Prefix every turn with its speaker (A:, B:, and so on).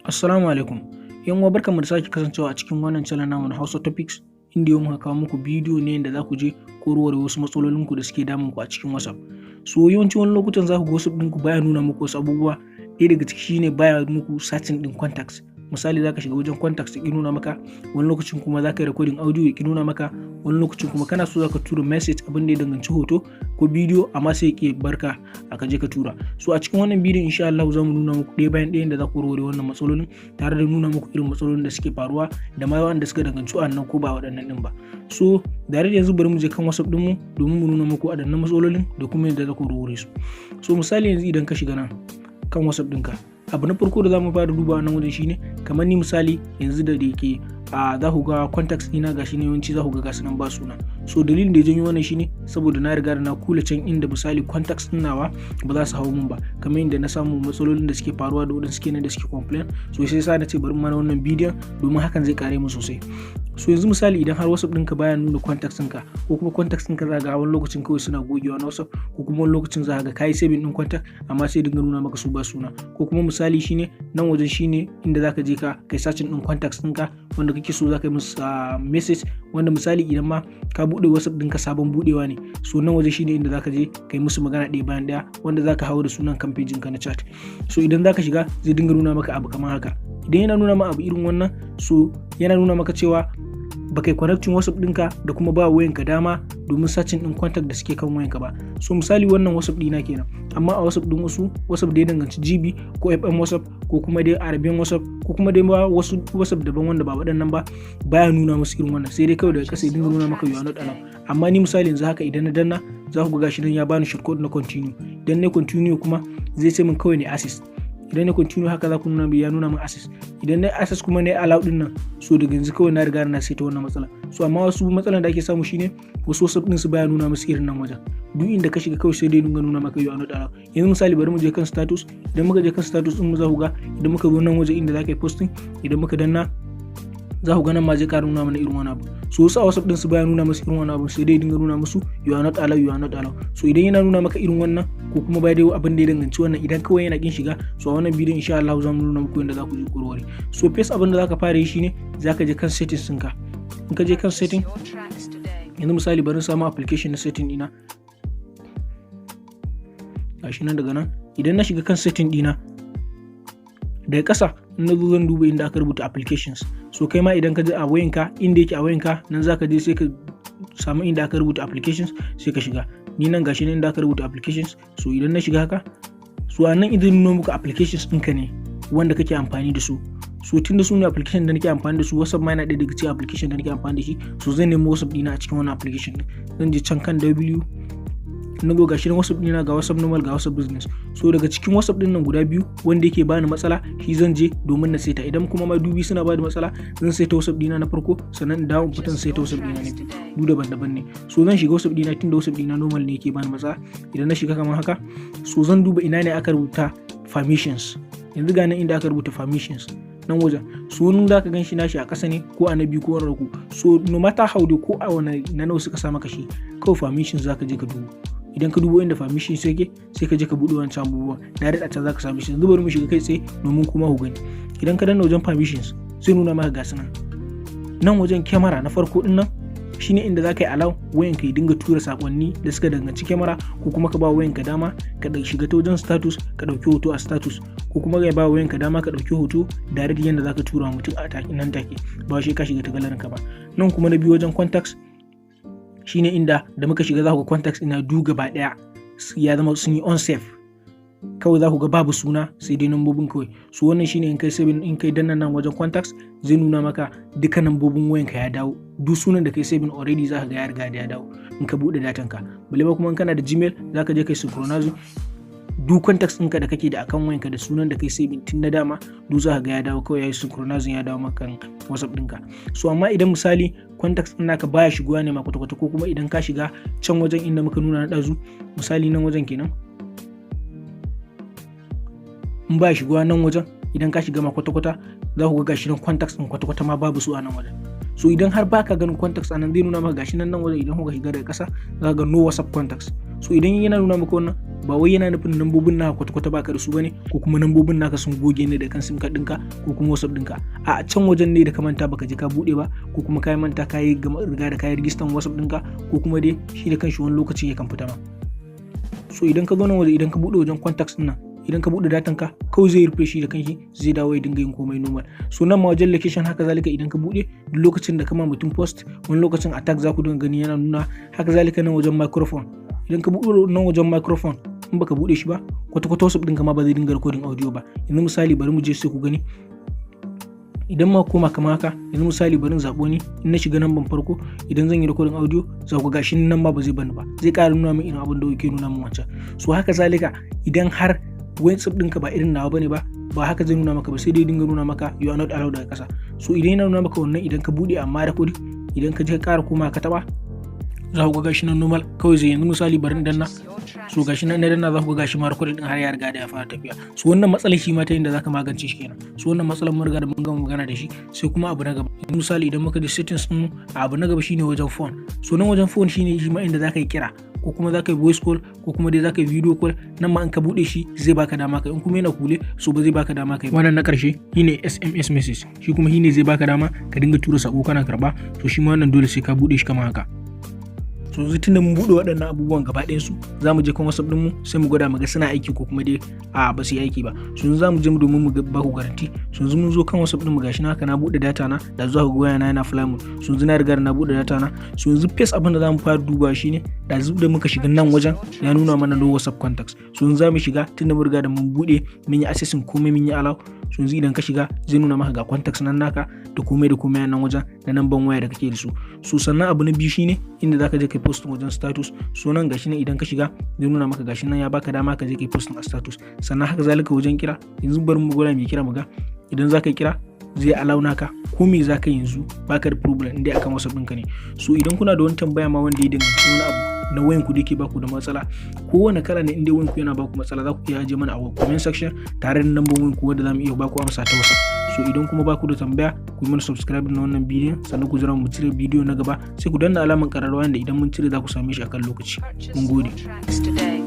A: Assalamu alaikum. 'Yan uwa, barkanmu da sake kasancewa a cikin wannan channel namu na Hausa Topics, inda yau muka kawo muku bidiyo ne da za ku je ko warware wasu matsalolinku da suke damun ku a cikin WhatsApp. So yawanci wani lokutan za ku ga WhatsApp ɗinku baya nuna muku wasu abubuwa. Ɗaya daga ciki shine baya muku searching ɗin contacts. Misali, za ka shiga wajen contacts ya ƙi nuna maka, wani lokacin kuma za ka yi recording audio ya ƙi nuna maka, wani lokacin kuma kana so za ka tura message, abin da ya danganci hoto ko bidiyo, amma sai ya ƙi barka aka je ka tura. So a cikin wannan bidiyon, insha Allah, za mu nuna muku ɗaya bayan ɗayan da za ku warware wannan matsalolin, tare da nuna muku irin matsalolin da suke faruwa da ma wanda suka danganci wannan ko ba waɗannan ɗin ba. So da yanzu bari mu je kan WhatsApp ɗinmu domin mu nuna muku waɗannan matsalolin da kuma yadda za ku warware su. So misali, yanzu idan ka shiga nan kan WhatsApp ɗinka, abu na farko da za mu fara duba nan wajen shine, kamar ni misali yanzu da yake a za ku ga contacts ɗina gashi ne, yawanci za ku ga gasu nan ba suna. So dalilin da ya janyo wannan shine saboda na riga da na kula can inda misali contacts ɗin nawa ba za su hau mun ba, kamar yadda na samu matsalolin da suke faruwa da waɗanda suke nan da suke complain. So sai sa na ce bari mana wannan bidiyon domin hakan zai kare mu sosai. So yanzu misali, idan har WhatsApp ɗinka baya nuna contacts ɗinka, ko kuma contacts ɗinka za ga wani lokacin kawai suna gogewa na WhatsApp, ko kuma wani lokacin za ga kayi saving ɗin contact amma sai dinga nuna maka su ba suna, ko kuma misali shine nan wajen shine inda zaka je ka kai searching ɗin contacts ɗinka wanda kake so zaka yi musu message, wanda misali idan ma ka buɗe WhatsApp ɗinka sabon buɗewa ne, so nan waje shine inda zaka je kai musu magana ɗaya bayan ɗaya, wanda zaka hawo da sunan kan page ka na chat. So idan zaka shiga, zai dinga nuna maka abu kamar haka. Idan yana nuna maka abu irin wannan, so yana nuna maka cewa ba kai connecting WhatsApp ɗinka da kuma ba wayanka dama domin searching ɗin contact da suke kan wayanka ba. So misali, wannan WhatsApp ɗina kenan, amma a WhatsApp ɗin wasu, WhatsApp da ya danganci GB ko FM WhatsApp ko kuma dai Arabian WhatsApp ko kuma dai wasu WhatsApp daban wanda ba waɗannan ba, baya nuna musu irin wannan, sai dai kawai daga ƙasa ya dinga nuna maka "You are not allowed". Amma ni misali yanzu haka, idan na danna, za ku ga gashi nan ya bani shortcut na continue. Idan na continue kuma, zai ce min kawai ne access. Idan na continue haka, za ku nuna ya nuna min access. Idan na access kuma na allow din nan, so daga yanzu kawai na riga na saita wannan matsala. So amma wasu matsalan da ake samu shine wasu WhatsApp din su baya nuna musu irin nan wajen. Duk inda ka shiga kawai sai dai dinga nuna maka "You are not allowed". Yanzu misali, bari mu je kan status. Idan muka je kan status din mu, za ku ga idan muka zo nan waje inda za ka yi posting, idan muka danna, za ku ga nan ma zai ƙara nuna mana irin wani abu. So wasu a WhatsApp din su baya nuna musu irin wani abu, sai dai dinga nuna musu "You are not allowed, you are not allowed". So idan yana nuna maka irin wannan, ko kuma bai dai abin da ya danganci wannan, idan kawai yana kin shiga, so a wannan bidiyon, insha Allah, za mu nuna muku yadda za ku je ku warware. So first, abin da zaka fara yi shine zaka je kan settings ɗinka. In ka je kan setting, yanzu misali bari samu application na setting ɗina, gashi nan. Daga nan, idan na shiga kan setting ɗina, daga ƙasa in na zo, zan duba inda aka rubuta applications. So kai ma idan ka je a wayanka, inda yake a wayanka nan zaka je, sai ka samu inda aka rubuta applications, sai ka shiga. Ni nan gashi nan inda aka rubuta applications. So idan na shiga haka, so a nan idan nuna muku applications ɗinka ne wanda kake amfani da su. So tunda su ne application da nake amfani da su, WhatsApp ma yana ɗaya daga cikin application da nake amfani da shi. So zan nemi WhatsApp ɗina a cikin wannan application ɗin. Zan je can kan W, na zo, gashi nan WhatsApp ɗina, ga WhatsApp normal, ga WhatsApp Business. So daga cikin WhatsApp ɗin nan guda biyu, wanda yake bani matsala shi zan je domin na saita. Idan kuma ma dubi suna bani matsala, zan saita WhatsApp ɗina na farko, sannan in dawo in fita in saita WhatsApp ɗina na biyu. Duk daban-daban ne. So zan shiga WhatsApp ɗina, tunda WhatsApp ɗina normal ne yake bani matsala. Idan na shiga kamar haka, so zan duba ina ne aka rubuta permissions. Yanzu ga nan inda aka rubuta permissions nan wajen. So wani za ka gan shi nashi a ƙasa ne, ko a na biyu, ko na uku. So no matter how dai, ko a wani na nawa suka sa maka shi, kawai permissions za ka je ka dubo. Idan ka dubo inda permissions yake, sai ka je ka buɗe wancan abubuwan direct, a can za ka same shi. Yanzu bari mu shiga kai tsaye domin kuma ku gani. Idan ka danna wajen permissions, sai nuna maka gasu nan. Nan wajen kyamara na farko din nan shine inda za ka yi allow wayanka ya dinga tura sakonni da suka danganci kyamara, ko kuma ka ba wayanka dama ka shiga ta wajen status ka ɗauki hoto a status, ko kuma ka ba wayanka dama ka ɗauki hoto direct yanda za ka tura mutum a take nan take, ba shi ka shiga ta gallery ka ba. Nan kuma na biyu wajen contacts shine inda da muka shiga, za ku ga contacts ina du gaba ɗaya ya zama sun yi unsave. Kawai za ku ga babu suna, sai dai nambobin kawai. So wannan shine in kai saving, in kai danna nan wajen contacts, zai nuna maka duka nambobin wayanka ya dawo. Duk sunan da kai saving already, za ka ga ya riga da ya dawo in ka bude datan ka. Balle ba kuma in kana da Gmail, za ka je kai synchronize duk contacts ɗinka da kake da akan wayanka da sunan da kai saving tun na dama, duk za ka ga ya dawo. Kawai yayi synchronizing, ya dawo maka WhatsApp ɗinka. So amma idan misali contacts ɗin naka baya shigowa ne ma kwata-kwata, ko kuma idan ka shiga can wajen inda muka nuna na ɗazu, misali nan wajen kenan, in ba shigowa nan wajen, idan ka shiga ma kwata-kwata, za ku ga gashi nan contacts ɗin kwata-kwata ma babu su a nan wajen. So idan har baka ganin contacts a nan, zai nuna maka gashi nan nan wajen. Idan kuka shiga daga ƙasa, za ka ga "No WhatsApp contacts". So idan yana nuna maka wannan, Ba wai yana nufin nambobin naka kwata-kwata baka da su bane, ko kuma nambobin naka sun goge ne da kan SIM card ɗinka ko kuma WhatsApp ɗinka. A can wajen ne da ka manta baka je ka buɗe ba, ko kuma ka manta ka yi riga da ka yi rijistan WhatsApp ɗinka, ko kuma dai shi da kanshi wani lokacin yakan fita ma. So idan ka zo nan waje, idan ka buɗe wajen contacts ɗin nan, idan ka buɗe datan ka, kawai zai rufe shi da kanshi, zai dawo ya dinga yin komai normal. So nan ma wajen location, haka zalika, idan ka buɗe, duk lokacin da kama mutum post, wani lokacin a tag za ku dinga gani yana nuna. Haka zalika nan wajen microphone, idan ka buɗe nan wajen microphone, in baka buɗe shi ba, kwata kwata WhatsApp ɗinka ma ba zai dinga recording audio ba. Yanzu misali, bari mu je sai ku gani. Idan ma koma kamar haka, yanzu misali bari in zaɓo ni, in na shiga namban farko, idan zan yi recording audio, za ku gashi nan ma ba zai bani ba, zai ƙara nuna min irin abin da yake nuna min wancan. So haka zalika, idan har WhatsApp ɗinka ba irin nawa bane ba, ba haka zai nuna maka ba, sai dai dinga nuna maka "You are not allowed" daga ƙasa. So idan yana nuna maka wannan, idan ka buɗe amma recording, idan ka je ka ƙara koma ka taɓa, za ku ga gashi nan normal kawai zai. Yanzu misali bari in danna. So gashi nan na danna, za ku ga gashi ma recording din har ya riga da ya fara tafiya. So wannan matsalar shi ma ta yadda zaka magance shi kenan. So wannan matsalar mun riga da mun gama magana da shi. Sai kuma abu na gaba, yanzu misali idan muka je settings din, abu na gaba shine wajen phone. So nan wajen phone shine shi ma inda zaka yi kira, ko kuma zaka yi voice call, ko kuma dai zaka yi video call. Nan ma in ka bude shi zai baka dama kai, in kuma yana kule, so ba zai baka dama kai. Wannan na karshe shine SMS message. Shi kuma shine zai baka dama ka dinga tura sako kana karba. So shi ma wannan dole sai ka bude shi kamar haka. So yanzu tunda mun buɗe waɗannan abubuwan gaba ɗayan su, za mu je kan WhatsApp ɗin mu, sai mu gwada mu ga suna aiki ko kuma dai a ba su yi aiki ba. So yanzu za mu je mu domin mu ba ku garanti. So yanzu mun zo kan WhatsApp ɗin mu, gashi na haka na buɗe data na da zuwa ga waya na yana fly mode. So yanzu na riga na buɗe data na. So yanzu first abin da za mu fara duba shine da da muka shiga nan wajen ya nuna mana no WhatsApp contacts. So yanzu za mu shiga, tunda mun riga da mun buɗe, mun yi accessing komai, mun yi allow. So yanzu idan ka shiga, zai nuna maka ga contacts nan naka da komai da komai a nan wajen, da namban waya da kake da su. So sannan abu na biyu shine inda zaka je kai post wajen status. So nan gashi nan, idan ka shiga zai nuna maka gashi nan ya baka dama ka je kai post a status. Sannan haka zalika wajen kira. Yanzu bari mu gwada mu kira mu ga idan zaka kira zai allow naka ko me zaka yanzu, baka da problem inda akan WhatsApp ɗinka ne. So idan kuna da wani tambaya ma wanda ya danganci wani abu na wayan ku da yake baku da matsala, kowane kala ne, inda wayan ku yana baku matsala, za ku iya ajiye mana a comment section tare da number wayan ku wanda za mu iya baku amsa ta WhatsApp. So idan kuma baku da tambaya, ku yi mana subscribe na wannan bidiyon, sannan ku jira mu cire bidiyo na gaba, sai ku danna alamar kararrawa da idan mun cire za ku same shi akan lokaci. Mun gode.
B: Today.